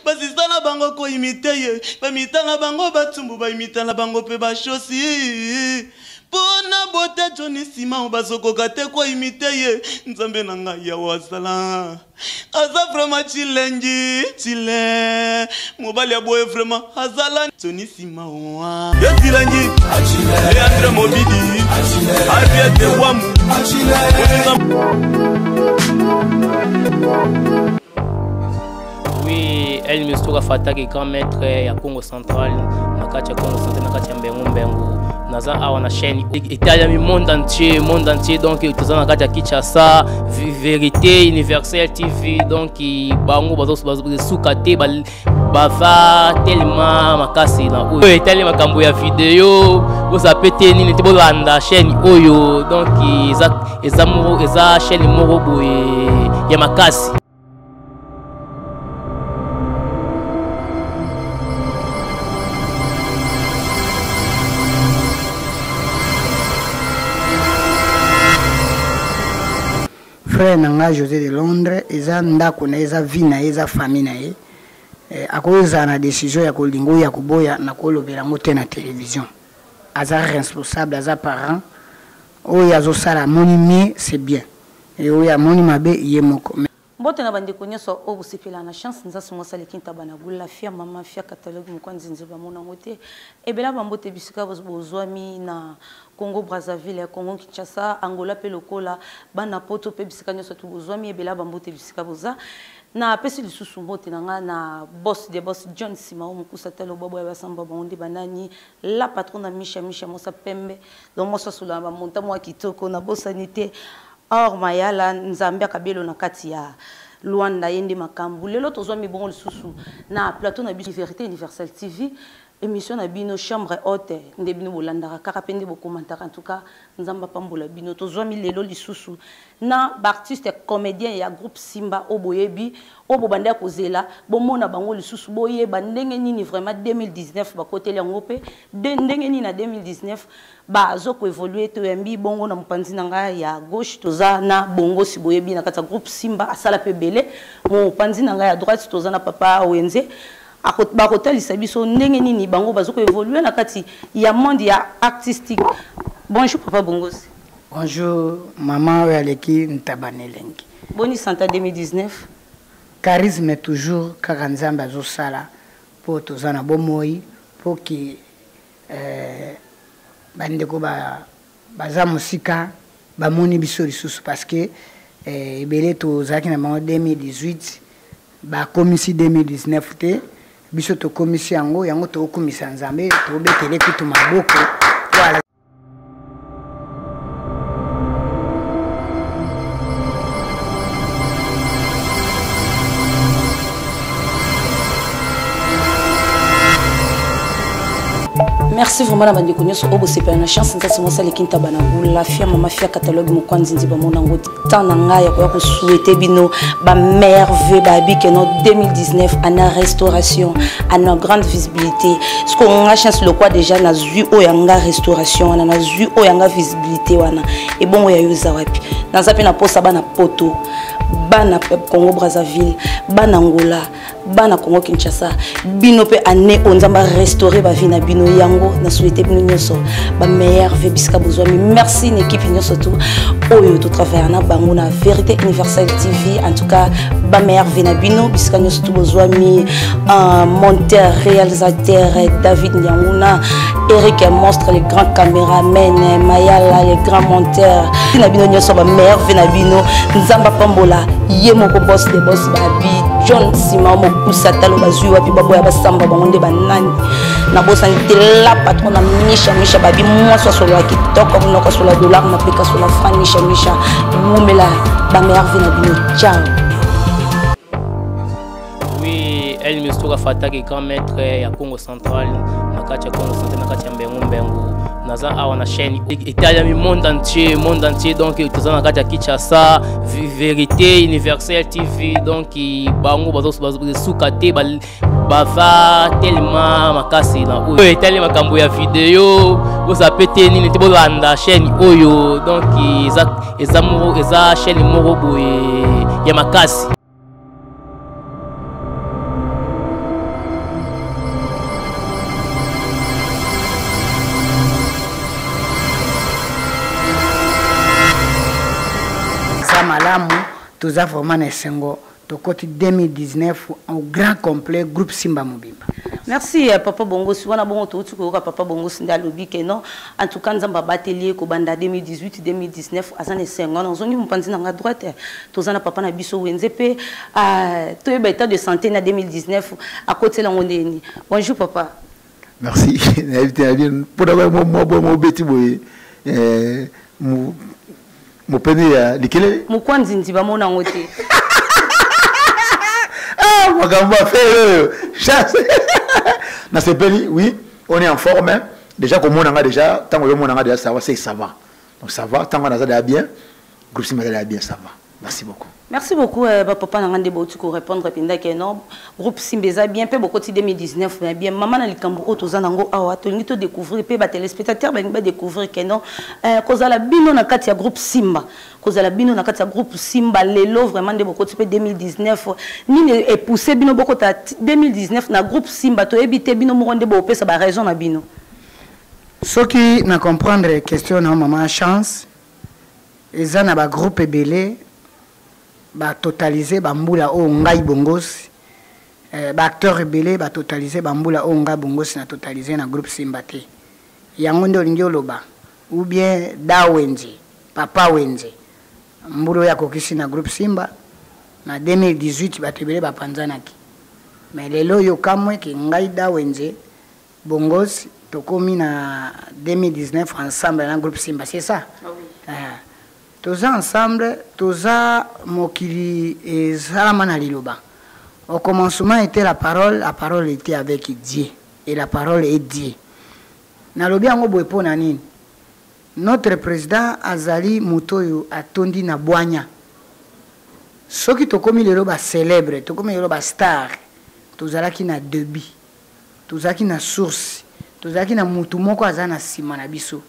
Basista na bango koimite ye, bamita na bango batumbu, baimita na bango mpe bashosi. Mpo na bote Johnny Simao bazokoka te koimite ye. Nzambe na ngai yawe asala aza vraiment chilengi chile mobali ya boye vraiment azala Johnny Simao ye chilengi Leandre Mobidi Ariete Wamu. Oui, El Mistoura Fataki, grand maître ya Congo Central, na kati ya Congo Central, na kati ya Mbengu Mbengu. Naza awa na chaîne etalami monde entier, monde entier. Donc toza na kati ya Kinshasa, Vérité Universelle TV. Donc bango bazo suka te baza tellement makasi na oyo etali makambo ya video bozape te nini te bolanda chaîne oyo. Donc eza eza moko eza chaîne moko boye ya makasi. Frère na nga José de Londres eza ndako na ye, eza vie na ye, eza famille na ye. Eh, akozala na décision ya kolinga oyo ya koboya, na kolobela yango te na télévision. Aza responsable, aza parent. Oyo azosala amoni mieux, c'est bien. Et oyo amoni mabe ye moko. Mbote na bandeko nyonso oyo bosepela na chance nzasi mwasi aleki ntaba na gula fia mama fia catalogue mokwa nzinzi bamona yango te ebela bambote bisika bozwami na Congo Brazzaville, Congo Kinshasa, Angola pe lokola bana poto pe bisika nyonso tu bozwami ebela bambote bisika boza. Na pesi lisusu mbote na nga na boss de boss John Simao Mukusa talo babo ya basamba bango nde banani la patronne na Misha Misha mosa pembe donc mosa sula ba monta mwa kitoko na bosani te or mayala nzambe akabelo na kati ya Luanda ye nde makambo lelo tozwami bongo lisusu na plateau na biso Vérité Universelle TV émission na bino chambre haute nde bino bolandaka kaka pe nde bokomantaka. En tout cas nzambe apambola bino. Tozwami lelo lisusu na ba artiste comédien ya groupe Simba oyo boyebi oyo bobanda ya kozela bomona bango lisusu boyeba ndenge nini vraiment 2019 bakoteli yango pe ndenge nini na 2019 bazo ko évoluer. Toyambi bongo na mopanzi na ngai ya gauche toza na Bongosi boyebi na kati ya groupe Simba asala pe ebele. Mopanzi na ngai ya droite toza na papa Wenze bakotalisa biso ndenge nini bango bazo ko évoluer na kati ya monde ya artistique. Bonjour papa Bongosi. Bonjour maman oyo aleki ntaba na elengi. Boni santa 2019. Charisme toujours kaka nzambe azosala po toza na bomoi po ki bandeko baza mosika bamoni biso lisusu parce que ebele tozalaki na bango 2018 bakomisi 2019 te biso tokomisi yango yango tokomisa nzambe tobetele kutu maboko. Voilà. Merci vraiment na bandeko nyonso oyo bosepela na chance nzasi mwasi aleki ntaba na ngula fia mama fia catalogue mokwa nzinzi bamona yango temps na ngai ya koya kosouhaite bino ba merveille babi ke no 2019 ana restauration ana grande visibilité siko nga chance lokwa déjà nazwi oyo ya nga restauration wana nazwi oyo ya nga visibilité wana ebongo ya yo eza wapi naza mpe na posa bana poto bana Congo Brazzaville bana Angola bana Congo Kinshasa bino pe année oyo nzambe a restaurer ba vie na bino yango na souhaiter bino nyonso ba meilleur vie bisika bozwami. Merci na équipe nyonso tout oyo to travailler na bango na Vérité Universelle TV. En tout cas ba meilleur vie na bino bisika nyonso tout bozwami. Un monteur réalisateur David Nyanguna, Eric Monstre le grand caméraman, Mayala le grand monteur na bino nyonso ba meilleur vie na bino. Nzamba pambola ye moko boss de boss babi John Simao Mokusa talo bazwi wapi baboya basamba bango nde banani nabosani te la patron na Misha Misha babi mwasi asolola kitoko monoko asola dollar mapeka asola franc Misha Misha wumela ba meilleur vie na bino. Ciao. Oui, El Mistoura Fataki, grand maître ya Congo Central, na kati ya Congo Central, na kati ya Mbengu Mbengu. Naza awa na chaîne etalami monde entier, monde entier. Donc toza na kati ya Kinshasa, Vérité Universelle TV. Donc bango bazo suka te baza tellement makasi na oyo etali makambo ya video bozape te nini te bolanda chaîne oyo. Donc eza eza moko eza chaîne moko boye ya makasi. Toza vraiment na esengo, tokoti 2019 au grand complet, groupe Simba mobimba. Merci papa Bongosi. Wana bongo touti koyoka papa Bongosi nde alobi ke non, en tout cas Nzambe abateli ye kobanda 2018 2019, aza na esengo. Wana ozongi mopanzi na nga droite, toza na papa na biso Wenze mpe toyeba état de santé na 2019 akotela yango ndeni. Bonjour papa. Merci. Nayebi te, nayebi mpona mwa mobeti boye mopene ya likelele. Mokwa nzinzi bamona yango te. Ah, makambo affaire oyo chasse nasepeli. Oui, on est en forme déjà. Komona nga déjà, ntango ozomona nga déjà, ça va, c'est ça va. Donc ça va, ntango naza déjà bien, groupe Simba déjà bien, ça va. Merci beaucoup. Merci beaucoup, papa na nga nde bauti korépondre mpenza ke non, groupe Simba eza bien mpe bokoti 2019 na bien. Mama, na likambo oyo toza nango awa, tolingi todécouvrir mpe batéléspectateur balingi badécouvrir ke non, kozala bino na kati ya groupe Simba, kozala bino na kati ya groupe Simba lelo vraiment nde bokoti mpe 2019, nini epousse bino bokota 2019 na groupe Simba? Toyebi te, bino moko nde bopesa baraison na bino. Soki na comprendre question na mama Chance, eza na bagroupe ebele batotalize bambula oyo ngai Bongosi, baacteur ebele batotalize bambula oyo ngai Bongosi na totalize na groupe Simba te. Yango nde olingi oloba, ou bien da Wenze, papa Wenze, mbula oyo akokisi na groupe Simba na 2018, bato ebele bapanzanaki, mais lelo oyo kamwe ke ngai da Wenze Bongos tokomi na 2019 ensemble na groupe Simba, c'est ça? Ah oui. Toza ensemble, toza mokili esalama na liloba. Au commencement était la parole, la parole était avec Dieu et la parole est Dieu. Nalobi yango boye mpo na nini? Notre président azali moto oyo atondi na bwanya. Soki tokomi lelo bacélèbre, tokomi lelo bastar, tozalaki na début, tozalaki na source, tozalaki na mutu moko aza na nsima na biso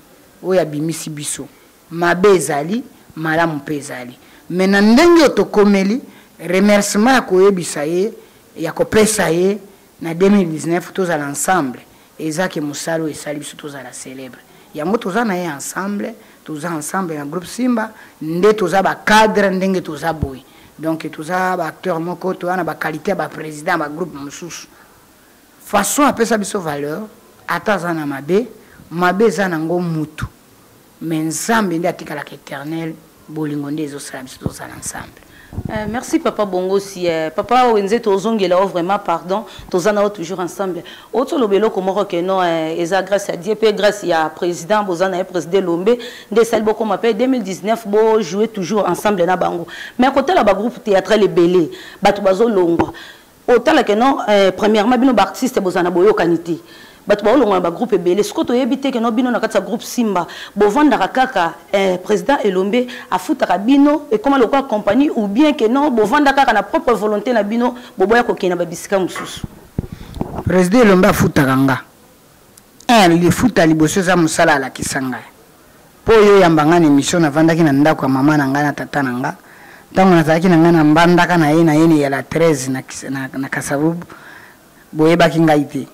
oyo abimisi biso. Mabe ezali, malamu mpe ezali, me na ndenge oyo tokomeli, remerciement ya koyebisa ye, ya kopesa ye na 2019 tozala ensemble, eza ke mosala oyo esali biso tozala célèbre, yango toza na ye ensemble. Toza ensemble na groupe Simba nde toza bacadre ndenge toza boye. Donc toza baacteur moko, toza na baqualité ya baprésident bagroupe mosusu. Façon apesa biso valeur, ata aza na mabe, mabe eza nango mutu, mais Nzambe nde atikalaka éternel. Bolingo nde ezosala biso tozala ensemble. Merci papa Bongosi. Papa Wenze, tozongela o vraiment pardon, tozana o toujours ensemble. Otoloba eloko moko ke non, eza grâce à Dieu mpe grâce ya président bozana ye, président Lombe, nde esali bokoma mpe 2019 bo jouer toujours ensemble na bango. Mais kotala bagroupe théâtral ebele, bato bazolongwa, otala ke non, premièrement bino baartiste bozala na boyokani te, bato baolongwa na bagroupe ebele. Sikoyo toyebi te ke no, bino na kati ya groupe Simba bovandaka kaka, président Elombe afutaka bino, ekoma lokola compagnie, ou bien ke non, bovanda kaka na propre volonté na bino, boboya kokende na babisika mosusu? Président Elombe afutaka nga. Un lifuta liboso eza mosala alakisa ngai, mpo oyo oyamba ngai na émission, navandaki na ndako ya mama na ngai na tata na nga. Ntango nazalaki na ngai na mbandaka na ye na ye ya la 13 na Kasavubu, boyebaki ngai te.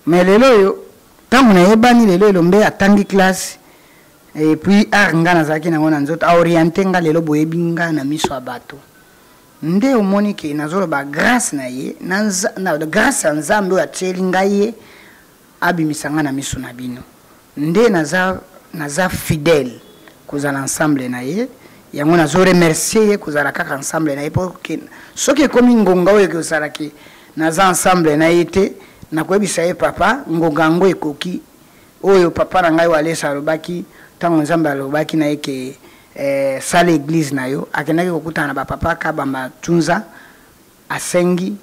Mais lelo oyo ntango nayebani, lelo Elombe atangi classe et puis art nga nazalaki nango na nzoto, aoriente nga, lelo boyebi nga na miso ya bato. Nde omoni ke nazoloba grâce na ye, na grâce ya Nzambe oyo atieli ngai ye abimisa ngai na miso na bino, nde naza fidèle kozala ensemble na ye. Yango nazo remercier ye kozala kaka ensemble na ye, mpo soki ekomi ngonga oyo ekozalaki naza ensemble na ye te, nakoyebisa ye: "Papa, ngonga yango ekoki." Oyo papa na ngai Walesa alobaki, ntango Nzambe alobaki na ye ke sala église na yo, akendaki kokutana na bapapa Kabamba Tunza, asengi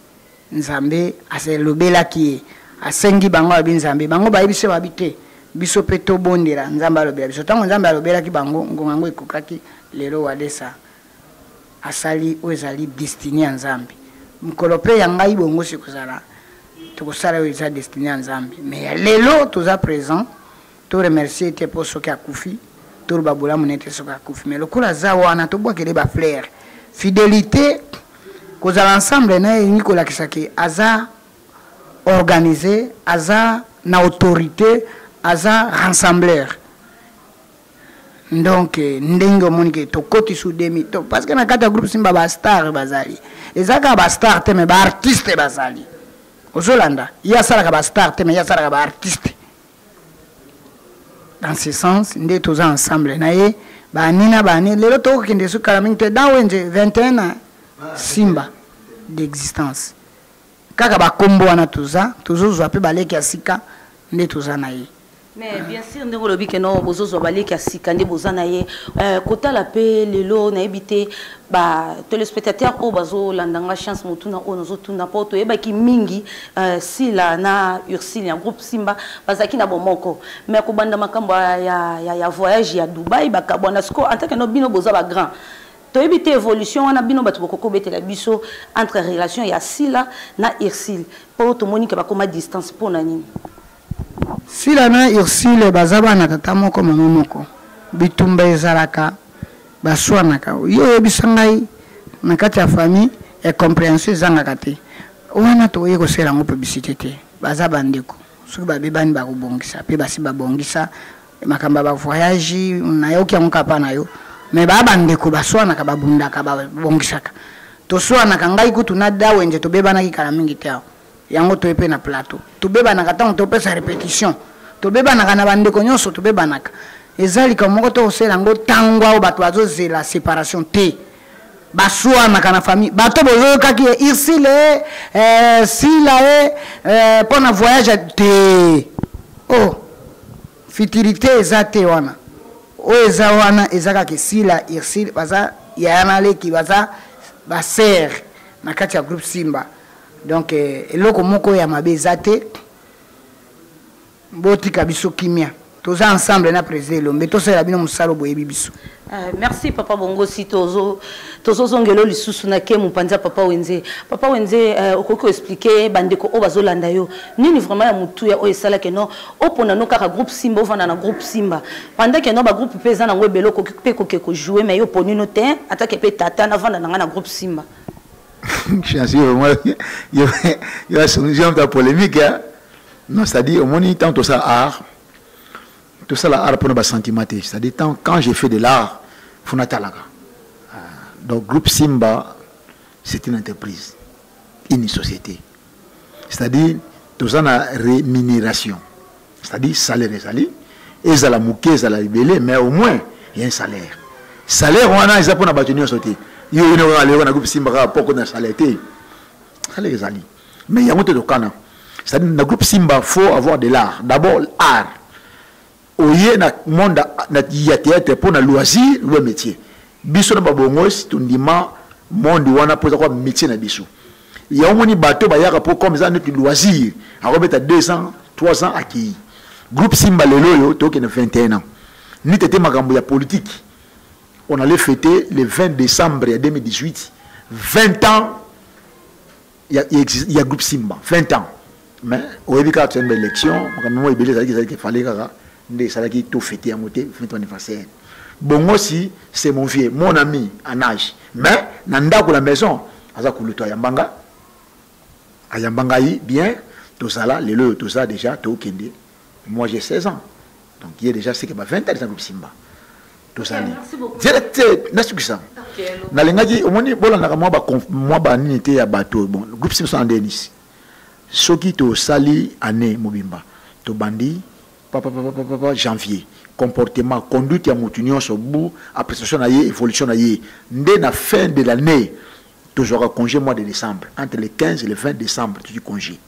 Nzambe, alobelaki ye, asengi bango, alobi Nzambe, bango bayebi se babi te, biso mpe tobondela Nzambe alobela biso. Ntango Nzambe alobelaki bango, ngonga yango ekokaki. Lelo Walesa asali oyo ezali destinée ya Nzambe. Mokolo mpe ya ngai bongo si kozala, tokosala oyo eza destinée ya Nzambe. Mais ya lelo toza présent, toremercie te, mpo soki akufi toloba bolamu nete soki akufi. Mais lokola aza wana, tobwakele bafleur. Fidélité, kozala ensemble na ye elingi kolakisa ke aza organisé, aza na autorité, aza rassembleur. Donc ndenge omoni ke tokoti su demi to, parce que na kati ya groupe Simba ba star bazali, eza kaka ba star te, mais ba artiste bazali. Ozolanda, ye asalaka ba star te, mais ye asalaka ba artiste. Dans ce sens nde toza ensemble na ye bani na bani. Lelo tokokende su kala mingi te dans wenze 21 ans Simba d'existence, kaka bakombo wana toza tozozwa mpe baleki ya sika nde toza na ye. Mais bien sûr, ndenge olobi ke no bozozwa baleki ya sika nde boza na ye, kotala mpe lelo nayebi te ba téléspectateur oyo bazolanda nga chance motuna oyo nazotuna, mpo toyebaki mingi Sila na Ursile ya groupe Simba bazalaki na bomoko, mais kobanda makambo ya voyage ya Dubai bakabwana. Siko en tant que no bino boza ba grand, toyebi te évolution wana bino bato bokoki kobetela biso entre relation ya Sila na Ursile, mpo tomoni ke bakoma distance, mpo na nini? Sila na Ursile baza bana tata moko mama moko. Bitumba ezalaka, baswanaka. Yo oyebisa ngai, na kati ya famille incompréhension ezangaka te. Wana tokoki kosala yango publicité te, baza bandeko. Soki babebani bakobongisa, mpe basi babongisa makambo ya bavoyage. Nayoki yango kapa na yo, mais baa bandeko, baswanaka, babundaka, babongisaka. Toswanaka, ngai kutu na Dawenze tobebanaki kala mingi te awa. Yango toye mpe na plateau, tobebanaka ntango topesa répétition, tobebanaka na bandeko nyonso, tobebanaka. Eza likambo moko tokosala yango ntango awo bato bazozela séparation te. Baswanaka na famille, bato bozoyokaki ye Ursile Sila ye mpo na voyage te. Oh, futilité eza te wana. Oyo eza wana eza kaka Sila Ursile baza yaya na leki, baza basere na kati ya groupe Simba. Donc eloko moko ya mabe eza te. Botika biso kimia, toza ensemble na président Elombe, tosalela bino mosala boyebi biso. Merci papa Bongosi. Tozozongela lisusu na ke mopanzi ya papa Wenze. Papa Wenze, okoki koexpliquer bandeko oyo bazolanda yo nini vraiment ya motuya oyo esalaki no opona no kaka groupe Simba, ovanda na groupe Simba pendant ke no bagroupe mpe eza nango ebele, okoki mpe koke kojouer, mais yo oponi no te atake mpe tata navanda na ngai na groupe Simba? Chance yo yo yo solution ta polémique, hein? Non, c'est-à-dire omoni tant tosala art, tosala art mpona basentiment te. C'est-à-dire tant quand j'ai fait de l'art, fo natalaka. Donc groupe Simba, c'est une entreprise, une société, c'est-à-dire toza na rémunération, c'est-à-dire salaire ezali, ezala moke, ezala ebele, mais au moins il y a un salaire. Salaire wana eza mpona bato nyonso te. Yo yo kaka lelo na groupe Simba kaka poko na salaire te. Salaire ezali, mais yango te tokana. C'est-à-dire na groupe Simba, faut avoir de l'art d'abord. Art oye na monde na ya théâtre mpo na loisir ou métier. Biso na babongosi tondima monde wana mpo eza kwa métier na biso. Yango moni bato bayaka mpo comme eza neti loisir, akobeta 2 ans, 3 ans, akei. Groupe Simba lelo oyo tokende 21 ans. Niti te makambo ya politique, on allait fêter le 20 décembre ya 2018 20 ans ya groupe Simba, 20 ans. Mais oyebi kaka toyamba élection, makambo moko ebele ezalaki efale kaka nde esalaki tofêter yango te 20 anniversaire. Bongo si c'est mon vieux, mon ami en âge, mais na ndako, la maison, aza kulutu, ayambanga, ayamba ngai bien. Tozala lelo oyo toza déjà tokende. Moi j'ai 16 ans, donc il y a déjà c'est que ba 20 ans eza groupe Simba tozali direct. Nasukisa, nalingaki omoni bolandaka mwa banini te ya bato. Bon, groupe Simba na ndenis, soki tosali année mobimba, tobandi papa janvier, comportement, conduite ya motu nyonso, bu appréciation na ye, évolution na ye, nde na fin de l'année tozwaka congé mois de décembre, entre le 15 et le 20 décembre tozwi congé.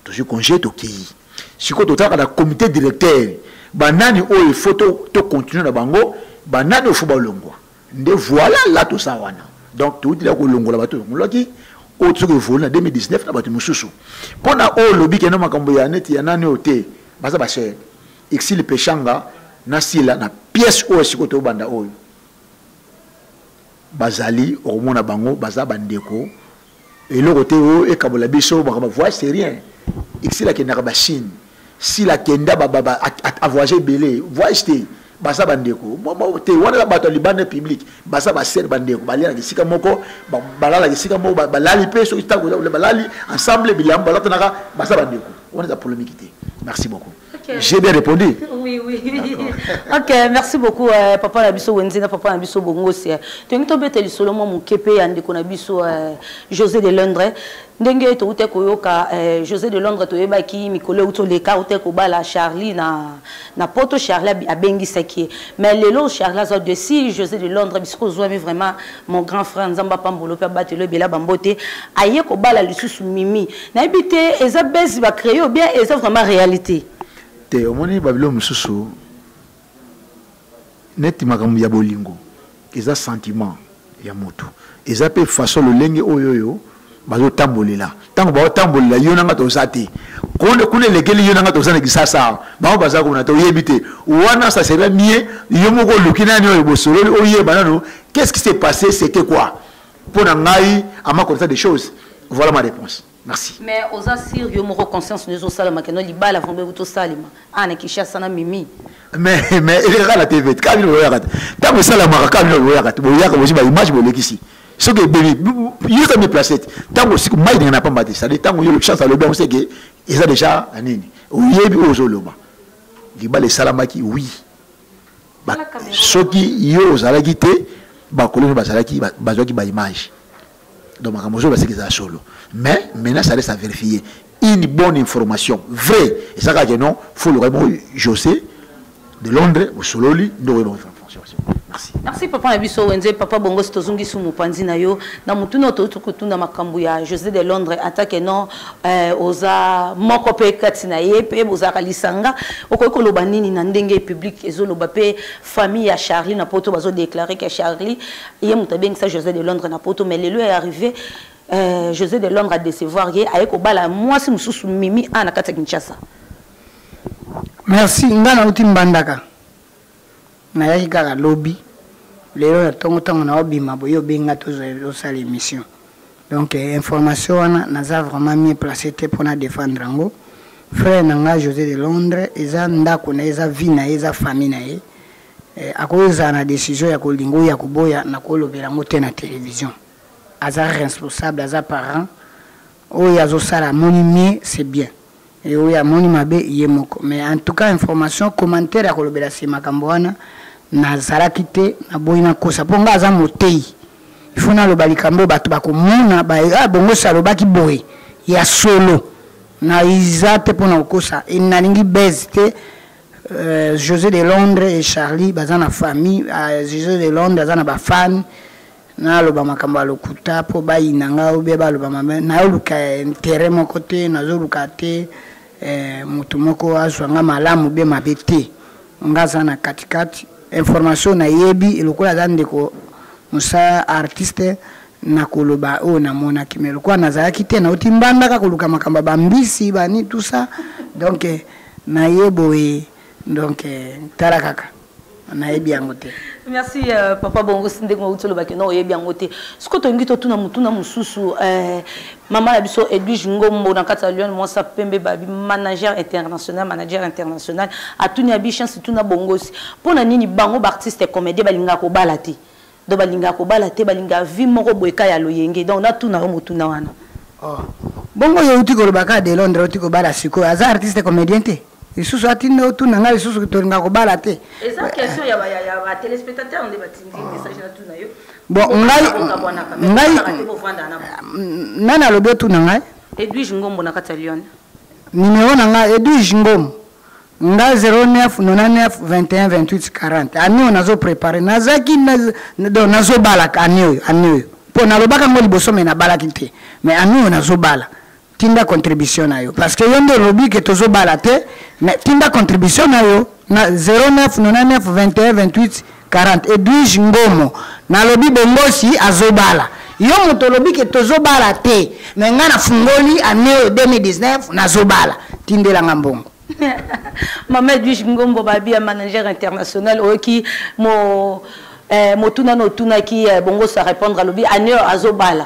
Tozwi congé, tokei. Sikoyo totalaka na comité directeur banani oyo il faut tocontinue na bango, banani oyo faut balongwa. Nde voilà la toza wana. Donc toutila kolongola bato, tolongolaki oyo soki évolue na 2019 na bato mosusu. Mpo na oyo olobi kende makambo ya neti ya nani oyo te, baza basere Exile Peshanga na Sila na pièce oyo sikoyo tobanda oyo bazali, okomona bango baza bandeko. Eloko te oyo ekabola biso. Makambo voyage, c'est rien. Exile akendaka bachine, Sila akenda avoyage ebele. Voyage te, baza bandeko te. Wana eza bato ya libanda public, baza basere, bandeko, balianaka esika moko, balalaka esika moko, balali mpe soki ntango balali ensemble, bilamba balatanaka, baza bandeko. Wana eza polémique te. Merci beaucoup. Ok. J'ai bien répondu. Oui. Ok, merci beaucoup, papa na biso Wenze na papa na biso Bongosi. Tongi tobeta lisolo mwa moke pe ya ndeko na biso José de Londres. Ndenge touta koyoka José de Londres, toyebaki mikolo euti oleka, outa kobala Charlie na poto. Charlie abengisaki ye. Mais lelo Charlie aza déçu José de Londres, bisiko ozwami vraiment mon grand frère, Nzambe apambolo mpe abatelo ebela bambote. Aye kobala lisusu Mimi. Nayebi te eza buzz ba créer ou bien eza vraiment réalité. Te, omoni babilo mosusu neti makambo ya bolingo eza sentiment ya motu, eza mpe façon lolenge oyo bazotambolela. Ntango baotambolela, yo nanga toza te kuna, elekeli yo nanga toza na Kisasa, bango baza kuna, toyebi te. Wana ça serait mieux yo moko oluki nani oyo bosololi, oyeba nano qu'est-ce qui s'est passé, c'était quoi. Mpo na ngai, à ma connaissance des choses, voilà ma réponse, merci. Mais oza sûr, yo moko conscience nezosalama keno libala vraiment euti osalema a na Kinshasa na Mimi? Mais elekaka na TV, kaka bino boyaka te. Ntango esalamaka, kaka bino boyaka te, boyaka bozwi baimage, bolekisi. Soki ebebi, yo oza mieux placé te. Ntango siko mai ndenge na pamba te, c'est-à-dire ntango yo chance alobi yango, seke eza déjà na nini, oyebi oyo ozoloba. Libala esalamaki, oui. Soki yo ozalaki te, bakoloni bazalaki, bazwaki baimage. Donc makambo ozoba seki ezala solo, mais maintenant ça reste à vérifier. Une bonne information vraie eza kaka ke non, faut loka moko José de Londres, osololi nde oyeba information. Merci. Merci papa na biso Wenze. Papa Bongosi, tozongisi mopanzi na yo na motuna oyo touti kotuna, makambo ya José de Londres. Atake non, oza moko mpe kati na ye mpe bozalaka lisanga, okoki koloba nini na ndenge public ezoloba mpe famille ya Charlie na poto bazodéclarer ke Charlie ye moto abengisa José de Londres na poto, mais lelo ya arrivé, José de Londres adécevoir ye, aye kobala mwasi mosusu Mimi a na kati ya Kinshasa? Merci. Nga nauti Mbandaka, nayaki kaka lobi. Lelo na ntongo, ntango naobima boye, obenga tozosala émission. Donc information wana, naza vraiment mieux placé te mpona défendre yango. Frère na nga José de Londres, eza ndako na ye, eza vie na ye, eza famille na ye. Akozala na décision ya kolinga oyo ya koboya, nakolobela yango te na télévision. Aza responsable, aza parent. Oyo azosala, amoni mieux, c'est bien, e oyo amoni mabe, ye moko. Mais en tout cas, information, commentaire ya kolobela se makambo wana, nazalaki te, naboyi nakosa, mpo nga aza motei, il faut naloba likambo oyo bato bakomona ah, bongo si alobaki boye ya solo. Na eza te mpona kokosa, e nalingi buzz te. José de Londres et Charlie baza na famille. José de Londres aza na bafan. Naloba makambo ya lokuta mpo bayina nga obie baloba mabe, nayoluka intérêt moko te, nazoluka te moto moko azwa nga malamu be mabe te. Nga aza na katikati. Information nayebi, lokola aza ndeko mosala artiste, nakoloba oyo namonaki, mais lokola nazalaki te, nauti Mbandaka koluka makambo ya bambisi bani, tout ça. Donc naye boye, donc tala kaka, nayebi yango te. Merci, papa Bongosi. Ndenge outi olobaki no, oyebi yango te. Soki tolingi totuna motuna mosusu, mama na biso Edwige Ngombo na kati ya Lyon, mwasa pembe, babi manager international, manager international, atuni abi chance, tuna Bongosi mpo na nini bango baartiste comédien balingaka kobala te. Donc balingaka kobala te, balingaka vie moko boye ka ya loyenge. Donc natuna yo motuna wana. Oh. Bongo yo outi koloba kaka de Londres outi kobala sikoyo, aza artiste comédien te. Lisusu atinda otuna ngai lisusu tolinga kobala te. Eza question ya batéléspectateur nde batindi message, natuna yo. Bon, ngai nani alobi otuna ngai? Edwige Ngombo na kati ya Lyon. Numéro na ngai, Edwige Ngombo, nga 09 99 21 28 40. Ani oyo nazoprépare, nazalaki, donc nazobalaka ani oyo, ani oyo, mpo nalobaka ngo liboso, mais nabalaki te. Mais ani oyo nazobala. Tinda contribution na yo, parce que yo nde olobi ke tozobala te. Mais tinda contribution na yo na 09 99 21 28 40. Edwige Ngomo, nalobi Bongosi azobala. Yo moto olobi ke tozobala te, mais ngai nafungoli année oyo 2019, nazobala. Tindelanga mbongo. Mama Edwige Ngombo, babi ya manager international, oyoki mo motuna na otunaki bongo sa répondre, alobi année oyo azobala.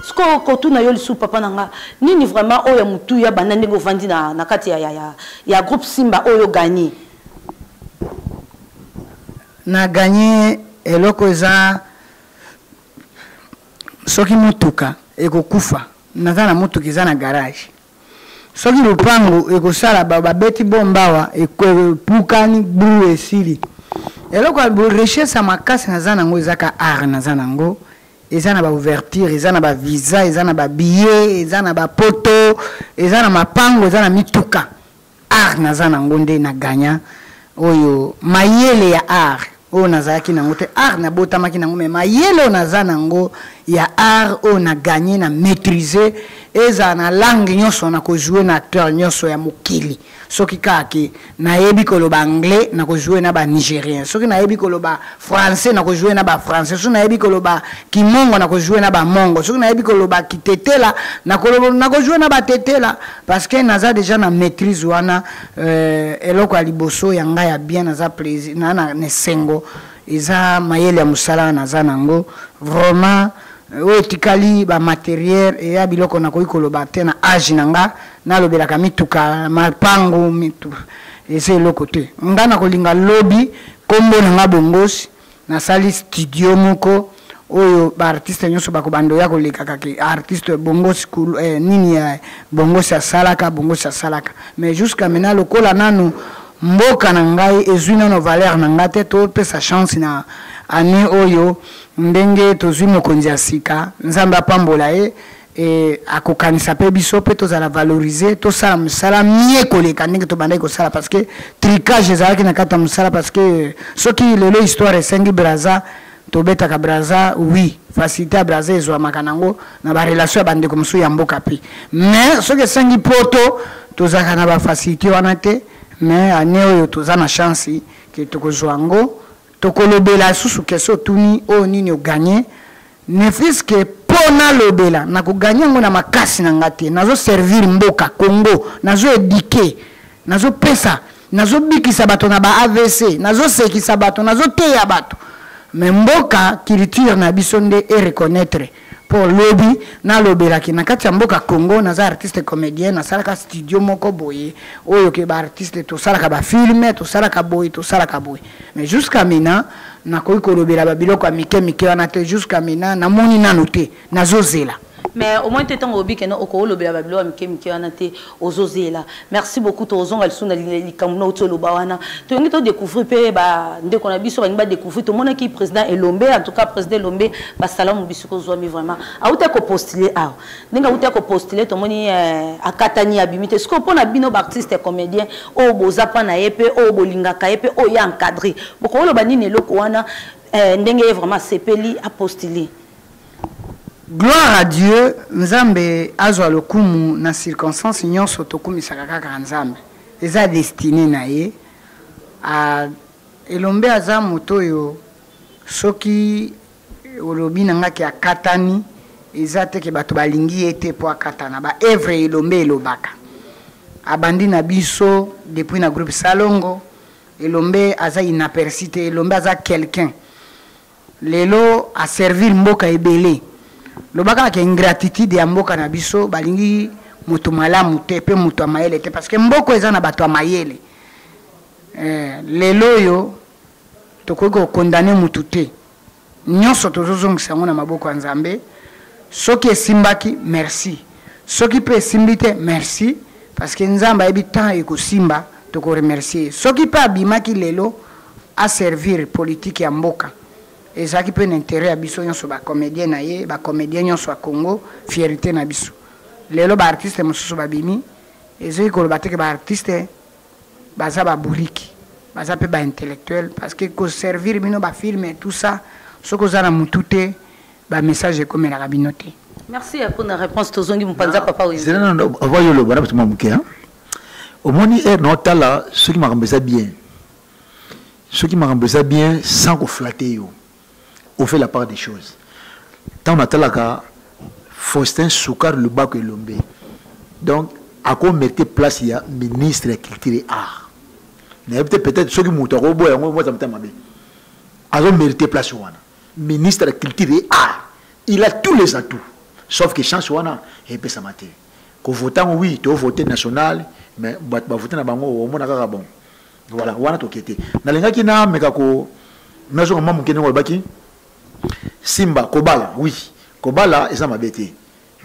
Siko kotuna yo lisusu, papa na nga, nini vraiment oyo ya motuya banda ndenge ovandi na kati ya groupe Simba oyo gagné? Na gagné eloko eza, soki motuka ekokufa, naza na motuka eza na garage. Soki lopango ekosala babeti bombe awa epukani bru esili. Eloko ya richesse ya makasi naza nango eza ka art naza nango, eza na ba ouverture, eza na ba visa, eza na ba billet, eza na ba poto, eza na mapango, eza na mituka. Art naza nango nde na gagna oyo mayele ya art oyo nazalaki nango te. Art nabotamaki nango, mais mayele oyo naza nango ya art oyo na gagner, na maîtriser, ezala na langue nyonso, na kojouer na acteur nyonso ya mokili. Soki kaka ke nayebi koloba anglais, na kojouer na ba nigérien. Soki nayebi koloba français, na kojouer na ba français. Soki nayebi koloba kimongo, na kojouer na ba mongo. Soki nayebi koloba kitetela, na kojouer na ba tetela, parce que naza déjà na maîtrise wana. Eloko ya liboso ya ngai ya bien, naza plaisir na na esengo, eza mayele ya mosala naza nango vraiment. Oyo etikali ba matériel eya biloko nakoki koloba te na age na nga, nalobelaka mituka, mapango, mitu eza eloko te. Nga nakolinga lobi kombo na nga Bongosi, nasali studio moko oyo ba artiste nyonso bakobanda oya kolekaka ke artiste Bongosi nini ya Bongosi asalaka, Bongosi asalaka. Mais jusqu'à maintenant, lokola nanu mboka na ngai ezwi nano valeur na nga te, topesa chance na année oyo ndenge tozwi mokonzi ya sika, Nzambe apambola ye e akokanisa mpe biso mpe tozala valoriser, tosala mosala mie koleka ndenge tobandaki kosala, parce que tricage ezalaki na kati ya mosala. Parce que soki lelo histoire esengi Braza, tobetaka Braza, oui, facilité ya Braza ezwamaka nango na barelation ya bandeko mosusu ya mboka mpe, mais soki esengi poto, tozalaka na bafacilité wana te. Mais année oyo toza na chance ke tokozwa yango. Tokolobela susu question otuni oyo nini oganye, ne fût-ce que mpo nalobela nakoganye yango na makasi na nga te. Nazoservir mboka Congo, nazoéduquer, nazopesa, nazobikisa bato na ba AVC, nazosekisa bato, nazoteya bato, mais mboka culture na biso nde ereconnaître mpo lobi nalobelaki na kati ya mboka Congo naza artiste comédien, nasalaka studio moko boye oyo ke baartiste tosalaka bafilme, tosalaka boye, tosalaka boye. Mais jusqu'à maintenant nakoki kolobela babiloko ya mike mike wana te. Jusqu'à maintenant namoni nanu te, nazozela. Mais au moins te, ntango obi kende okolobela babiloko ya mike mike wana te, ozozela. Merci beaucoup. Tozonga lisusu na likambo na oti oloba wana. Tolingi todécouvrir mpe bandeko na biso balingi badécouvrir. Tomonaki président Elombe, en tout cas président Elombe, basalamu bisika ozwami vraiment. Auti kopostuler awa, ndenge auti kopostuler, tomoni akatani, abimi te. Sikoyo mpo na bino baartiste comédien oyo boza mpa na ye mpe oyo bolingaka ye mpe oyo ye encadré, bokoloba nini eloko wana, ndenge ye vraiment asepeli apostuler? Gloire à Dieu, Nzambe azwa lokumu na circonstance nyonso. Tokumisaka kaka Nzambe, eza destine na ye. Elombe aza moto oyo soki olobi na ngaki akatani, eza te ke bato balingi ye te mpo akatana. Baœuvre Elombe elobaka, abandi na biso depuis na groupe Salongo. Elombe aza inaperçu te, Elombe aza quelqu'un lelo aservir mboka ebele. Loba kaka ingratitude ya mboka na biso, balingi moto malamu te mpe moto ya mayele te, parce que mboka eza na bato ya mayele. Lelo oyo tokoki kokondane motu te, nyonso tozozongisa yango na maboko ya Nzambe. Soki esimbaki, merci. Soki mpe esimbi te, merci, parce que Nzambe ayebi temps ekosimba, tokoremercier. Soki mpe abimaki lelo aservir politique ya mboka, ezalaki mpe na intérêt ya biso nyonso bacomédien na ye, bacomédien nyonso ya Congo, fierté na biso. Lelo baartiste mosusu babimi, ezoki koloba te ke baartiste baza baburiki, baza mpe baintellectuel, parce que koservir bino bafilme, tout ça, soki oza na motu te, bamessage ekomelaka bino te. Merci mpona réponse. Tozongi mopanza, papa. Avant yo oloba na bato mwa moke, omoni ere na otala soki makambo eza bien, soki makambo eza bien, sans koflatter yo, on fait la part des choses. Ntango natalaka Faustin Sukar Lubako Elombe, donc akomérite place ya ministre ya culture et art. Nayebi te, peut-être soki moto akoboya yango, moza motema mabe. Azomérite place wana, ministre ya culture et art. Il a tous les atouts, sauf que chance wana epesama te. Kovote yango, oui, tovote national, mais bato bavote na bango, omona kaka. Bon, voilà, wana toke te. Nalingaki nameka ko nazonga mwa moke ndenge olobaki simba kobala. Oui, kobala eza mabe te,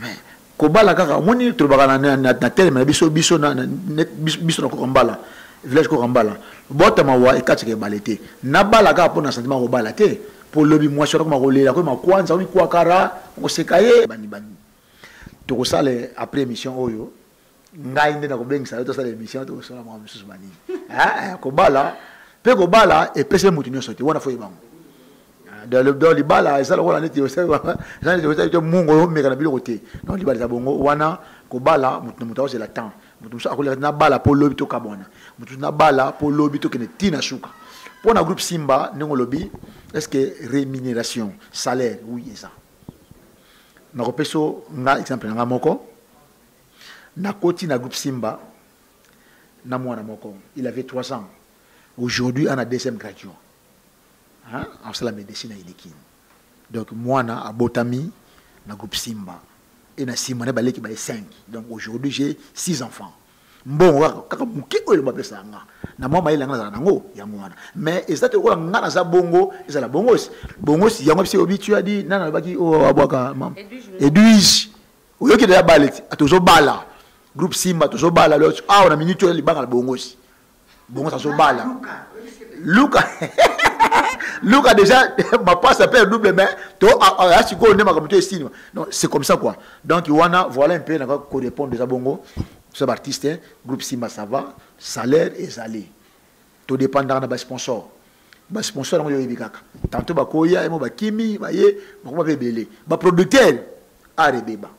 mais Kobala kaka omoni tolobaka na teleme na biso biso na biso na koka mbala village koka mbala bota mawa ekatika ebale te. Nabala kaka mpo na sentiment kobala te, mpo lobi mwasi wana koma kolela koyema kwanza omikwakara okoseka ye bani bani. Tokosala après émission oyo, ngai nde nakobengisa yo, tosala émission, tokosala makambo mosusu banini. Kobala mpe kobala epesi moto nyonso te, wana fo yebango. Donc libala eza lokola neti eza mungo omeka na biloko te. Donc libala eza bongo wana, kobala moto na moto akozela temps. Moto mosusu akoleka nabala mpo lobi tokabwana, moto mosusu nabala mpo lobi tokende ntina suka. Mpo na groupe Simba, ndenge olobi, est ce que rémunération, salaire, oui, eza. Nakopesa nga exemple na nga moko. Nakoti na groupe Simba na mwana moko, il avait 3 ans. Aujourd'hui ana deuxième graduat, hein, asala médecine na Idikine. Donc mwana abotami na groupe Simba et na nsima na baleki baye 5. Donc aujourd'hui j'ai 6 enfants. Mbongo kaka kaka moke oyo eloba apesaka nga na mwa mayele yanga nazala nango yango wana, mais eza te lokola nga naza bongo, ezala bongosi bongosi yango. Biso obi tu adi nani alobaki oyo abwaka Edwige, oyoki deja bale ti tozobala groupe Simba, tozobala awa na minute oyo libanga na bongosi bongosi azobala luka luka déjà ma passe appelle double, mais to a sikoyo nde makambo to esili. Donc c'est comme ça quoi. Donc wana voilà un peu naka ko répondre déjà bongo. So artiste groupe Simba, ça va, salaire ezali, to dépendaka na basponsor. Basponsor yango yoyebi kaka, tantôt bakoya emo bakimi baye bakoma mpe ebele. Baproducteur art ebeba,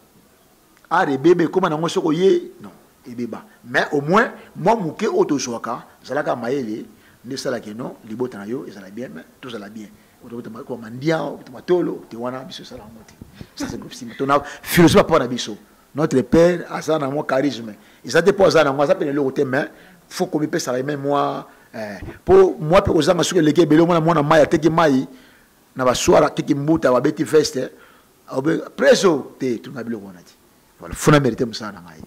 art ebeba, ekóma nango soki oye non ebeba. Mais au moins mwa moke oyo tozwaka, ezalaka mayele nde esalaka no libota na yo ezala bien, mais tozala bien mandia matolo te wana biso esala yango te. Ça c'est groupe Simba, tona philosophie papa na biso. Notre père aza na mwa charisme, eza te mpo aza nango, aza mpe na eloko te, mais faut komipesaka ye mwa mpo mwa mpe kozanga. Soki eleki ebele, omona mwana mai ateki mai na baswara, ateki mbuta, babeti veste preso te, tuna biloko wana te. Voilà, funa mérité mosala na ngai.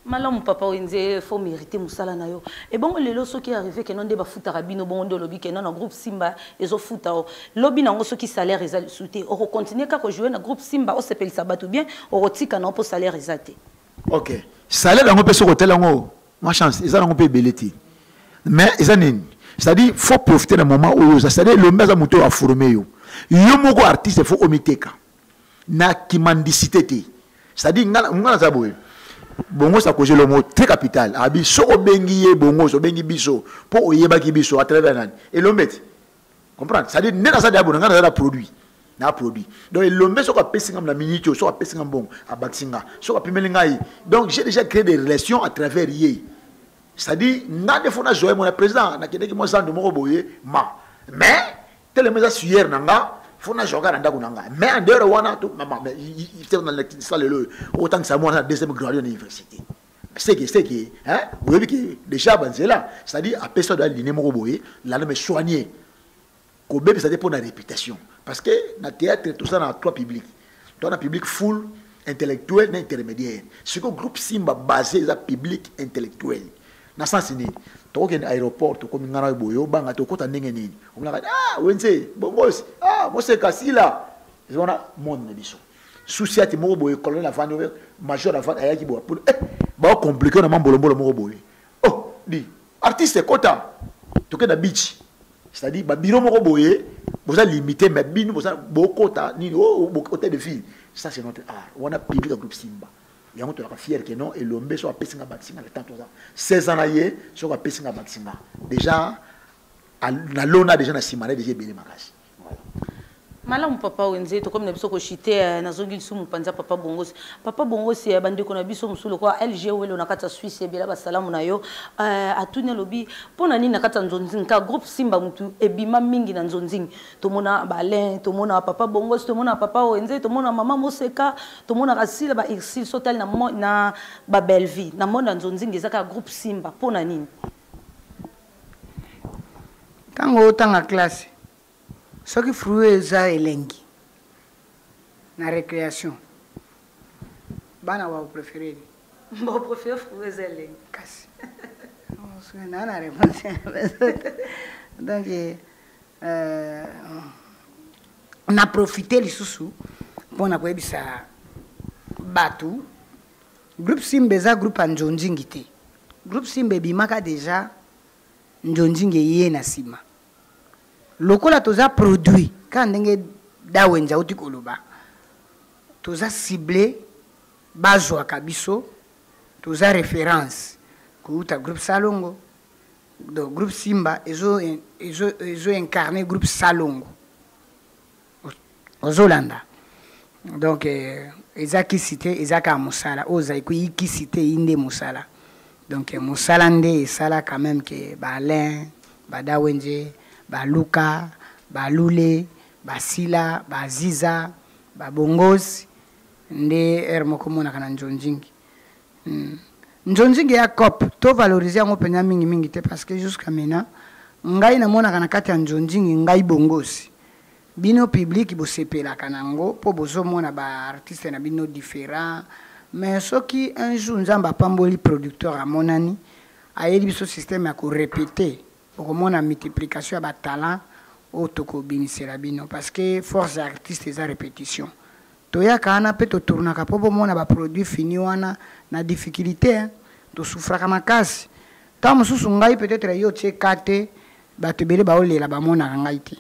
Malamu papa Wenze, faut mériter mosala na yo. Ebongo lelo soki arrivé ke no nde bafutaka bino bongo, nde olobi ke no na groupe Simba ezofuta o lobi nango, soki salaire eza lisusu te, okocontinue kaka kojouer na groupe Simba, osepelisa bato bien, okotika na mpo salaire eza te? Ok, salaire yango mpe soki otala yango mwa chance eza nango mpe ebele te, mais eza nini? C'est-à-dire faut profiter na moment oyo oza, c'est-à-dire elombe aza moto oyo aforme yo. Yo moko artiste faut omiteka na kimandicité te. C'est-à-dire nga naza boye, bongo sakozi lomo très capital abi soki obengi ye bongo, obengi biso mpo oyebaki biso à travers nani? Elombe ti comprendre. C'est-à-dire nde naza deya bona, nga naza na produit, na produit. Donc elombe soki apesi nga na minute oyo, soki apesi nga mbongo, abakisi nga, soki apimeli ngai, donc j'ai déjà créé des relations à travers ye. C'est-à-dire nga nde fo nazwa ye mona président, nakendeki mwa zando moko boye ma, mais telema eza suyer na nga, fo nazwa kaka na ndako na nga. Mais en dehors wana lelo oyo okotangisa mwana na deuxième grade na université, seke hein, oyebi ke déjà banzela. C'est-à-dire apesi oyo aline moko boye landa, mais soigner, kobebisa te mpo na réputation. Parce que na théâtre toza na trois publics: toza na public full, intellectuel na intermédiaire. Sikoyo groupe Simba basé eza public intellectuel na sens nini? Tokokende aéroport, tokomi ngai na boye, obanga tokota ndenge nini? Omonaka ah Wenze bongosi, ah moseka sila, eza wana monde na biso. Susi ati moko boye, colonel avandi, major avandi, ayaki boye po eh, baocompliquer na mambolombolo moko boye. Oh di artiste kota, tokende na beach. C'est-à-dire babiro moko boye boza limité, mais bino boza bokota nini? Oh, hôtel de ville. Ça c'est notre art wana, public ya groupe Simba. Yango tolaka fier ke non, elombe so apesi nga, bakisi nga le temps toza 16 ans na ye, soki apesi nga, bakisi nga déjà nalona déjà na nsima na ye déjà ebele makasi. Voilà. Malamu papa Wenze, tokomi na biso koshite. Nazongi lisusu mopanzi ya papa Bongosi. Papa Bongosi, bandeko na biso mosusu lokola LG Welo na kati ya Swisse, ebela basalamu na yo. Atuni, alobi mpo na nini na kati ya nzonzingi ka groupe Simba mutu ebima mingi na nzonzingi? Tomona Balin, tomona papa Bongosi, tomona papa Wenze, tomona mama Moseka, tomonaka Sila, ba Ursile. So tali na babellevie na monde ya nzonzingi, eza kaka groupe Simba, mpo na nini? Ntango otanga classe, soki fruit eza elengi na récréation, bana baopréféré? Bapréféré fruit eza elengi. Kasi naa na réponse. Donc na profite lisusu mpona koyebisa bato. Groupe Simba eza groupe ya nzonzingi te. Groupe Simba ebimaka deja nzonzingi eye na nsima. Lokola toza produit kaka ndenge Dawenza auti koloba, toza cible, bazwaka biso, toza référence kouta groupe Salongo. Donc groupe Simba ezo ezo ezo incarner groupe Salongo. Ozolanda. Donc eh, eza kisi te, eza kaka mosala. Oyo ozali koyi kisi te, yi nde mosala. Donc eh, mosala nde esala quand même que ba Alain, ba Dawenze, ba Luka, ba Lule, ba Sila, ba Aziza, ba Bongos nde heure moko omonaka na nzonzingi. Nzonzingi ya cop to valoriser yango mpenza mingi mingi te parce que jusqu'à maintenant ngai namonaka na kati ya nzonzingi ngai bongosi. Bino public bosepelaka nango po bozomona ba artiste na bino différent, mais soki un jour Nzambe apamboli producteur amonani ayeli biso système ya ko répéter, okomona multiplication ya ba talent oyo tokobimisela bino parce que force ya artiste eza répétition. Toyaka wana pe to tournaka po bomona ba produits finis wana na difficulté hein. Tosouffraka makasi. Tango mosusu ngai peut-être yo otie cas te, bato ebele baolela bamonaka ngai te.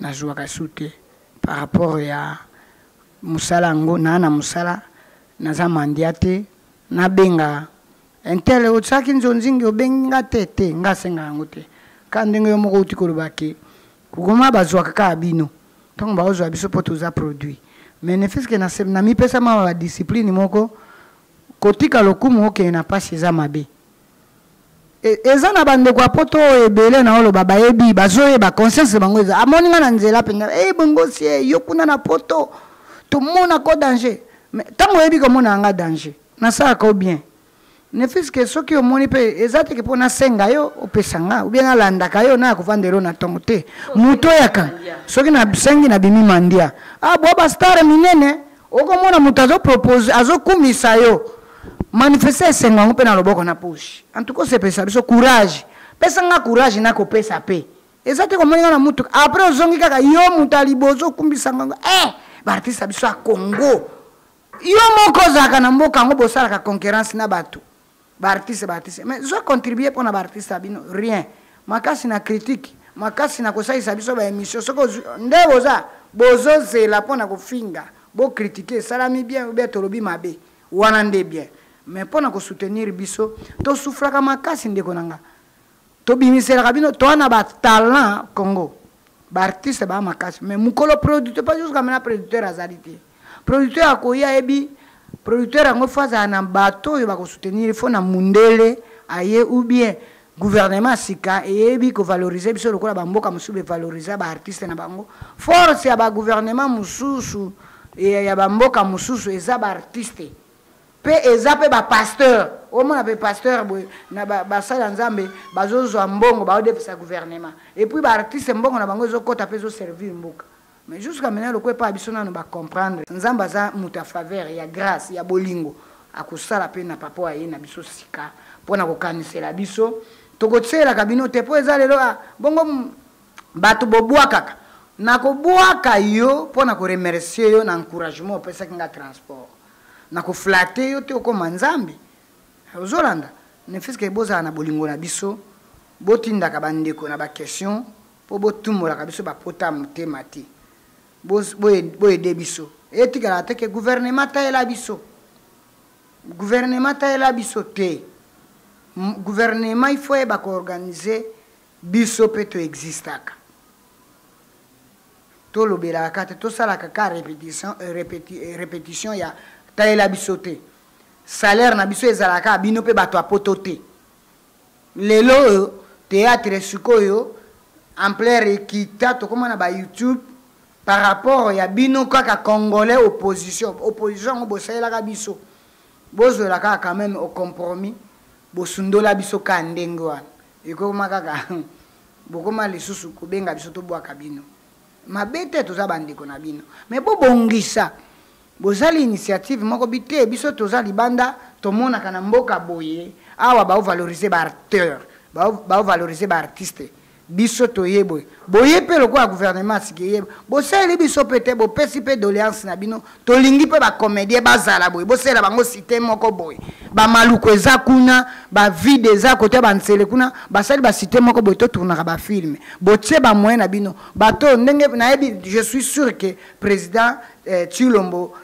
Nazuaka su te par rapport ya mosala yango, naa na mosala, naza mandia te, nabenga intel otiaki nzonzingi obengi nga te te, nga asengaka yango te. Kaka ndenge yo moko outi koloba ke koma bazuaka kaka bino ntango baozwa biso mpo toza produit, mais ne fût-ce que na mipesa mwa ba discipline moko, kotika lokumu okende na pasi eza mabe. Eza na bandeko ya poto oyo ebele na oloba bayebi, bazoyeba conscience bango eza. Amoni nga na nzela mpenza, eh, bongosi, eh, yo kuna na poto tomona ko danger. Mais ntango oyebi komona nga danger, nasalaka yo bien. Ne fût-ce que soki omoni mpe eza te ke mpo nasenga yo opesa nga ou bien nalandaka yo naya kovandela yo na ntongo te. Moto oyaka soki nasengi nabimi mandia. Ah, bwa ba star minene okomona moto azopropose azokumisa yo, manifeste esengo yango mpe na loboko na poche. En tout cas osepelisa biso, courage. Pesa nga courage nakopesa mpe. Eza te komoni nga na mutuka après ozongi kaka yo moto ya liboso okumbisa nga. Ba artiste ya biso ya Congo, yo moko ozalaka na mboka yango bosalaka concurrence na bato ba artiste, ba artiste, mais zo contribuer mpona ba artiste ya bino rien. Makasi na critique, makasi na kosalisa biso ba émission, soki ozwi nde boza bozozela mpona kofinga, bo critiquer esalami bien ou bien tolobi mabe, wana nde bien. Mais mpona kosoutenir biso tosouffraka makasi ndeko na nga. Tobimiselaka bino toa na ba talent Congo, ba artiste ba makasi, mais mokolo producteur pas jusqu'à maintenant producteur azali te. Producteur akoya ayebi producteur yango faut azala na bato oyo bakosoutenir, faut na mundele aye ou bien gouvernement sika eyebi kovaloriser biso lokola ba mboka mosusu bevaloriser ba artiste na bango. Force ya ba gouvernement mosusu ya ba mboka mosusu eza ba artiste pe eza pe ba pasteur. Omona pe pasteur boye na basali ya Nzambe bazozwa mbongo baodefisa gouvernement, et puis ba artiste mbongo na bango ezokota pe ezoservir mboka. Mais jusqu'à maintenant lokola epa biso nano ba comprendre Nzambe aza moto ya faveur ya grâce ya bolingo, akosala pe na papa oyo aye na biso sika mpona kokanisela biso. Tokotiselaka bino te po eza lelo, ah, bongo bato bobwakaka. Nakobwaka yo mpona koremercier yo na encouragement opesaki nga transport. Nakoflate yo te okoma Nzambe. Ozolanda, ne fût-ce que bozala na bolingo na biso, botindaka bandeko na ba question po botumbolaka biso bapota ya motema te. Boyede biso. Etikalaka te ke gouvernement tayela biso. Gouvernement tayela biso te. Gouvernement il faut yeba koorganiser biso pe to existaka. Tolobelaka kaka te, tosalaka kaka répétition ya tayela biso te. Salaire na biso ezalaka bino pe bato ya poto te. Lelo oyo théâtre sikoyo ampleur ekita, tokoma na ba YouTube par rapport ya bino kaka congolais opposition. Opposition yango bosalelaka biso, bozwela kaka quand même au compromis, bosundola biso kaka ndenge wana. Ekoma kaka bokoma lisusu kobenga biso tobwaka bino. Mabe te, toza bandeko na bino, mais bobongisa. Bozali initiative moko bi te, biso toza libanda tomonaka na mboka boye awa bao valoriser ba acteur, bao valoriser ba artiste. Biso toye boye boye mpe lokola gouvernement asiki ye, bosaleli biso mpe te, bopesi mpe doléance na bino. Tolingi mpe bacomédien bazala boye, bosalela bango cité moko boye. Bamaluku eza kuna, bavide eza kote, banzele kuna, basali bacité moko boye, totournaka bafilme. Botie bamoyen na bino. Bato ndenge nayebi, je suis sûr que président Tshilombo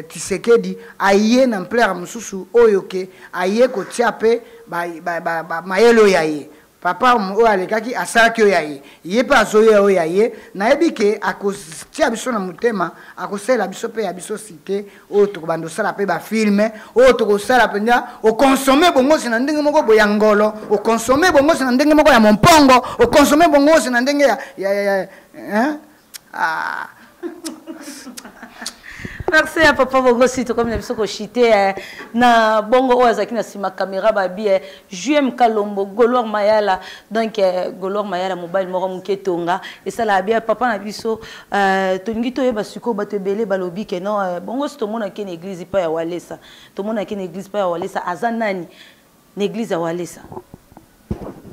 Tshisekedi aye na ampleur mosusu oyo ke aye kotia mpe mayele oyo ya ye. Papa oyo alekaki asalaki oyo ya ye, ye mpe azoya oyo ya ye. Nayebi ke akotia biso na motema, akosalela biso mpe ya biso cité oyo tokobanda kosala mpe bafilme oyo tokosala mpenza. Okonsome bongosi na ndenge moko boye ya ngolo, okonsome bongosi na ndenge moko ya mompongo, okonsome bongosi na ndenge ya hein? Ah. Merci ya papa Bongosi. Tokomi na biso koshite na bongo oyo azalaki na nsima caméra, babi Juem Kalombo Goloir Mayala. Donc Goloir Mayala, mobali moko moke tonga esalaka bien. Papa na biso, tolingi toyeba sikoyo, bato ebele balobi ke non, Bongosi tomonaki na église pa ya Walesa, tomonaki na église pa ya Walesa. Aza nani na église ya Walesa?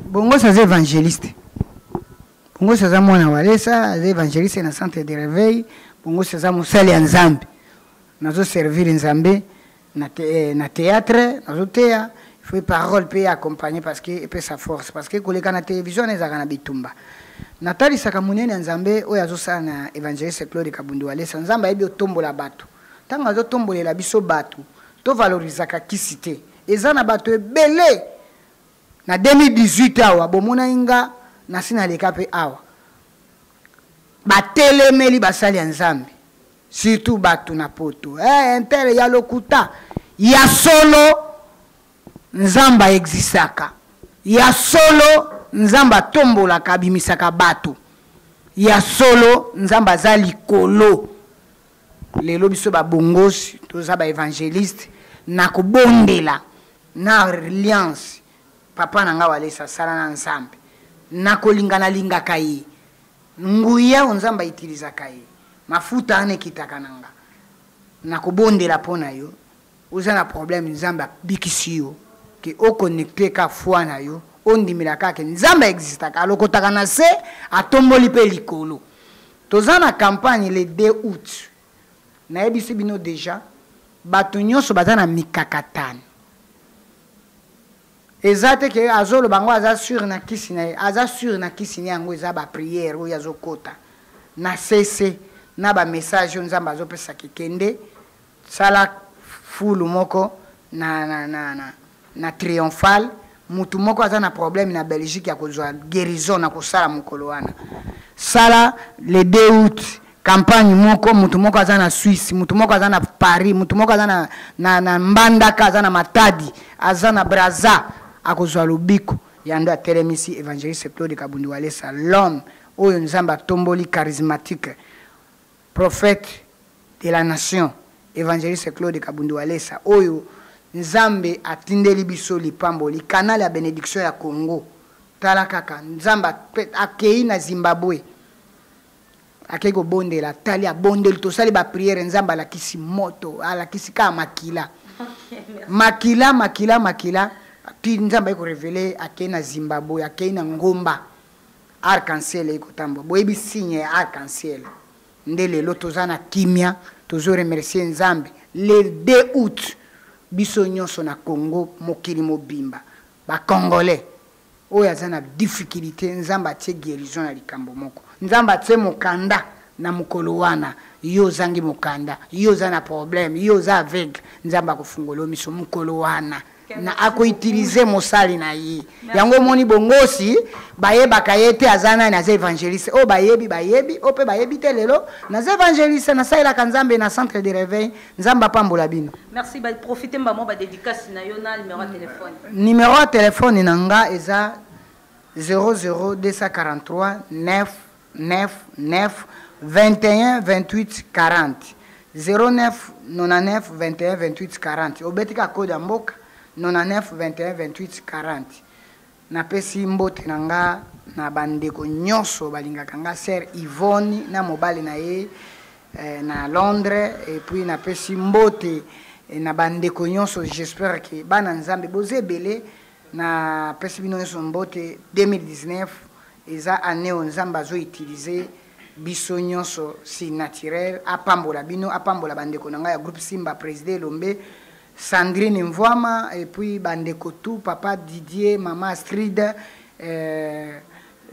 Bongosi aza évangéliste. Bongosi aza mwana Walesa, aza évangéliste na centre de réveil. Bongosi aza mosali ya Nzambe. Nazoservir Nzambe na théâtre, nazoteya. Il faut parole mpe accompagner, parce que epesa force, parce que koleka na télévision wana ezalaka na bitumba. Natalisaka monene ya Nzambe oyo azosala na évangéliste Claude Kabundu Walesa. Nzambe ayebi otombola bato. Ntango azotombolela biso bato, tovalorisaka kisi te. Eza na bato ebele na 2018 awa bomonaki nga nasi naleka mpe awa, batelemeli basali ya Nzambe, surtout bato na poto, intere ya lokuta. Ya solo, Nzambe aexistaka. Ya solo, Nzambe atombolaka, abimisaka bato. Ya solo, Nzambe aza likolo. Lelo biso babongosi toza baévangéliste na kobondela na alliance. Papa na nga Walesa asala na Nzambe, nakolinga, nalingaka ye. Nguya oyo Nzambe autilisaka ye, mafuta wana ekitaka na nga. Nakobondela mpo na yo. Oza na problème, Nzambe abikisi yo. Ke oconnecte ka foi na yo, ondimela kaka ke Nzambe aexistaka, alokotaka na se, atomboli mpe likolo. Toza na campagne le 2 août. Nayebisi bino déjà, bato nyonso baza na mikakatano. Eza te ke azoloba yango, aza sûr na kisi na ye, aza sûr na kisi na yango. Eza baprière oyo azokota na cc na bamessage oyo Nzambe azopesaka. Kende sala fulu moko na triomphal. Mutu moko aza na problème na Belgique ya kozwa guérison na kosala mokolo wana. Sala le 2 août campagne moko. Mutu moko aza na Suisse, mutu moko aza na Paris, mutu moko aza na Mbandaka, aza na Matadi, aza na Braza, akozwa lobiko. Yando atelemisi évangéliste Claude Kabundi Walesa, l'homme oyo Nzambe atomboli, charismatique, prophète de la nation, évangéliste Claude Kabundi Walesa, oyo Nzambe atindeli biso lipamboli, canal ya bénédiction ya Congo. Tala kaka, Nzambe akei na Zimbabwe, akei kobondela, tali abondeli, tosali baprière, Nzambe alakisi moto, alakisi kaka makila, makila, makila, makila. Ti Nzambe ayi korévéler, akei na Zimbabwe, akei na ngomba, arc-en-ciel eyi kotambola. Boyebi signe ya arc-en-ciel. Nde lelo toza na kimia, tozoremercier Nzambe. Le 2 août, biso nyonso na Congo, mokili mobimba, bacongolais oyo aza na difficulté, Nzambe atie guérison na likambo moko. Nzambe atie mokanda na mokolo wana. Yo ozangi mokanda, yo oza na problème, yo oza aveugle, Nzambe akofungola yo miso mokolo wana na akoutiliser mosali na ye. Yango omoni, Bongosi bayebaka ye te aza nani, aza évangéliste. Oyo bayebi bayebi, oyo mpe bayebi te. Lelo naza évangéliste, nasalelaka Nzambe na centre de réveil. Nzambe apambola bino. Merci. Baprofite mbamo badédicace na yo na numéro ya téléphone. Numéro ya telefone na nga eza 00243 9 9 9 21 28 40, 09 99 21 28 40. Obeti kaka code ya mboka, 99 21 28 40. Napesi mbote na nga na bandeko nyonso balingaka nga, sœur Yvonne na mobali na ye na Londres. Et puis napesi mbote na bandeko nyonso. J'espère ke bana Nzambe boza ebele. Napesi bino nyonso mbote. 2019. Eza année oyo Nzambe azo utiliser biso nyonso si naturel. Apambola bino, apambola bandeko na ngai ya groupe Simba, président Elombe, Sandrine Mvuama, et puis bandeko tout, papa Didier, maman Astrid,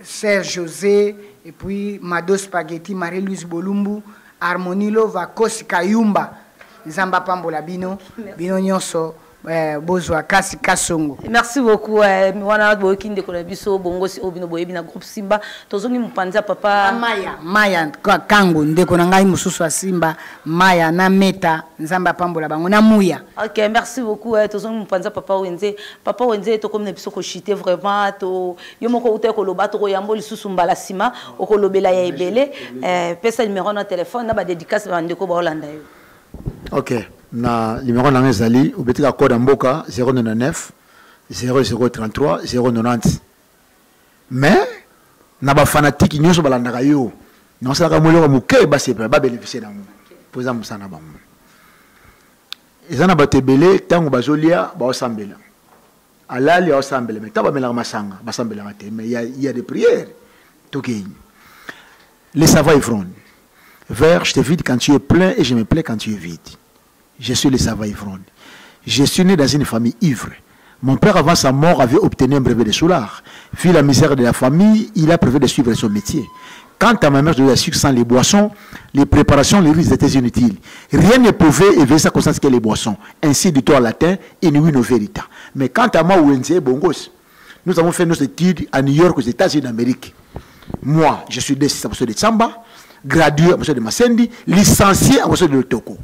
Serge José, et puis Mado Spaghetti, Marie-Louise Bolumbu, Harmonie Lova, Kosi Kayumba. Nzambe apambola bino, bino nyonso. Bozwa kasi kasongo. Merci beaucoup. Wana boyoki ndeko na biso bongosi oyo bino boyebi na groupe Simba. Tozongi mopanzi ya papa Maya, Maya Kango, ndeko na ngai mosusu ya Simba, Maya na Meta, Nzambe apambola bango na Muya. OK, merci beaucoup. Tozongi mopanzi ya papa Wenze. Papa Wenze tokomi na biso koshite vraiment to yo moko uta koloba to koyambo lisusu mbala sima okolobela ya ebele. Pesa numéro na téléphone na ba dédicace ba ndeko ba Hollanda yo. OK, na numéro na ezali obetika code ya mboka 099 0033 090. Mais na ba fanatique nyonso balandaka yo. Na osalaka moloko moke ba sepela ba bénéficier nango. Po eza mosala na bango. Eza na bato ebele ntango bazolia baosambela. Alali aosambela, mais ntango bamelaka masanga basambelaka te, mais il y a des prières. Tokei. Les savants ivrognes. Vers, je te vide quand tu es plein et je me plais quand tu es vide. Je suis le savant ivrogne. Je suis né dans une famille ivre. Mon père, avant sa mort, avait obtenu un brevet de soulard. Vu la misère de la famille, il a préféré de suivre son métier. Quant à ma mère, je lui assure, sans les boissons, les préparations, les risques étaient inutiles. Rien ne pouvait éveiller sa conscience que les boissons. Ainsi, du tort latin, in vino verita. Mais quant à moi, Wenze Bongos, nous avons fait nos études à New York, aux États-Unis d'Amérique. Moi, je suis D6 à de Tsamba, gradué à de Massendi, licencié à de Toko.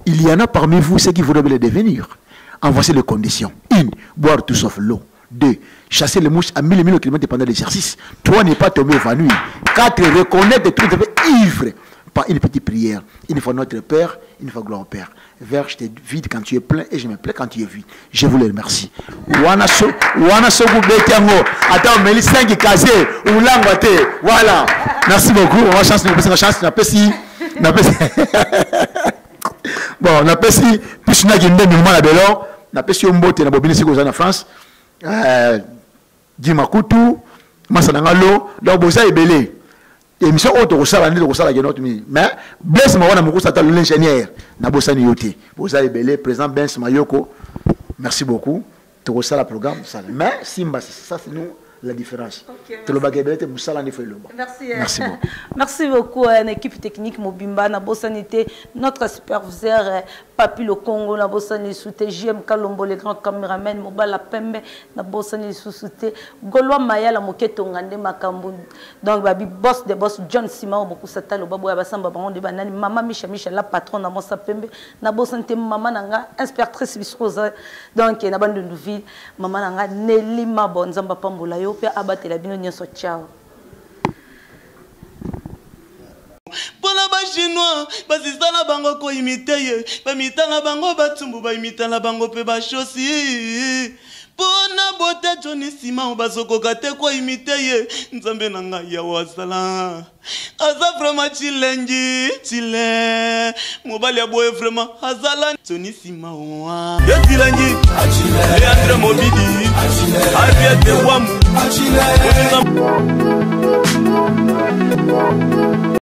Il y en a parmi vous ceux qui voudraient le devenir. En voici les conditions. 1, boire tout sauf l'eau. 2, chasser les mouches à 1000 et 1000 kilomètres pendant l'exercice. 3, ne pas tomber évanoui. 4, reconnaître tout à fait ivre par une petite prière. Une fois notre Père, une fois gloire au Père. Verge, je te vide quand tu es plein et je me plais quand tu es vide. Je vous le remercie. Wana so, wana so vous bete yango. Attends, mais les 5 casés ou langue te. Voilà. Merci beaucoup. On va chance, on va chance, na pesi, na pesi. Bon, na pesi plus na kinde mi mwana belo, na pesi yo mbote na bobini siko na France. Di Makutu, Masa Nangalo, donc boza ebele. Émission oyo tokosala nde tokosala ke notre mi. Mais Blaise Mawana Mokusa ata l'ingénieur na bosani yo te. Boza ebele, président Benz Mayoko, merci beaucoup. Tokosala programme sala. Mais Simba, ça c'est nous la différence. Okay, Tolobaka ebele te, mosala nde fo eloba. Merci. Merci beaucoup. Merci beaucoup à l'équipe technique Mobimba na bosani te, notre superviseur Papi le Congo na bosani sous te, JM Kalombo le grand caméraman Mobala Pembe na bosani sous te, Golois Mayala Moketo Ngande Makambu. Donc babi boss de boss John Simao Mokusa Talo babo ya basamba bango de banani mama Micha Micha la patronne na mosa Pembe na bosani te mama nanga inspectrice Bisroza. Donc na bandu ville mama nanga Nelly Mabo Nzamba pambola yo pe abatela bino nyonso ciao. Mpona ba chinois basisala bango koimite ye, bamitanga bango batumbu, baimitana bango mpe bashosi. Mpona bote Johnny Simon bazokoka te koimite ye, Nzambe na ngai ya wasala. Aza vraiment chilengi, chile. Mobali ya boye vraiment azala Johnny Simon. Ye chilengi, Leandre Mobidi, Ariete Wamu.